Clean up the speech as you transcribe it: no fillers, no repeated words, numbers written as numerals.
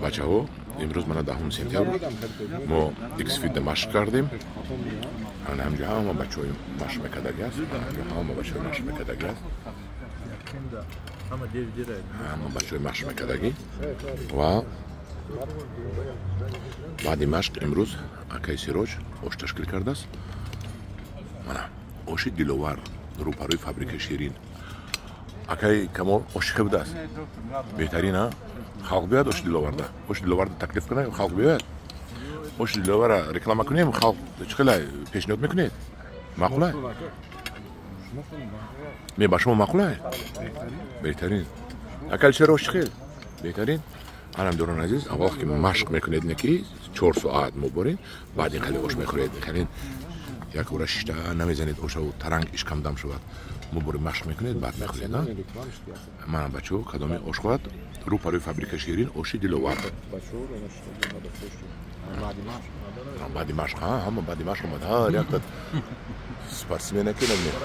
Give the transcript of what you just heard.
Бачаҳо, имрӯз мана 10 сентябр мо Xfit машқ кардем. Ана ҳамҷо ҳама бачаҳои машқ мекардаги аст. Ҳамҷо ҳама бачаҳои машқ мекардаги аст. Ҳама бачаҳои машқ мекардагӣ ва баъди машқ имрӯз акаи Сироҷ ош ташкил кардааст. Мана оши Диловар, рӯпарӯи фабрикаи ширин. Акаи Камол, оши хел будааст? Беҳтарин, а? Халқ биёяд оши Диловарда. Оши Диловарда таклиф кунем, халқ биёяд. Оши Диловара реклама кунем, халқ чӣ хела пешниҳод мекунед? Маъқулай? Не, ба шумо маъқулай? Беҳтарин. Акаи Алишер, ош чӣ хел? Беҳтарин. Анам, дорон азиз, аввал ки машқ мекунед, не ки 4 соат муборин, баъд ин хеле ош мехӯред. Хелин як бора шишта намезанед ошаву таранг ишкамдам шавад. Мубори машқ мекунед, баъд мехӯред. Мана, бачаҳо, кадоме ош хоҳад, рӯпарӯи фабрика ширин, оши Диловар. Баъди машқ ҳама, баъди машқ омад, ҳар якта спортсмена ки набинед.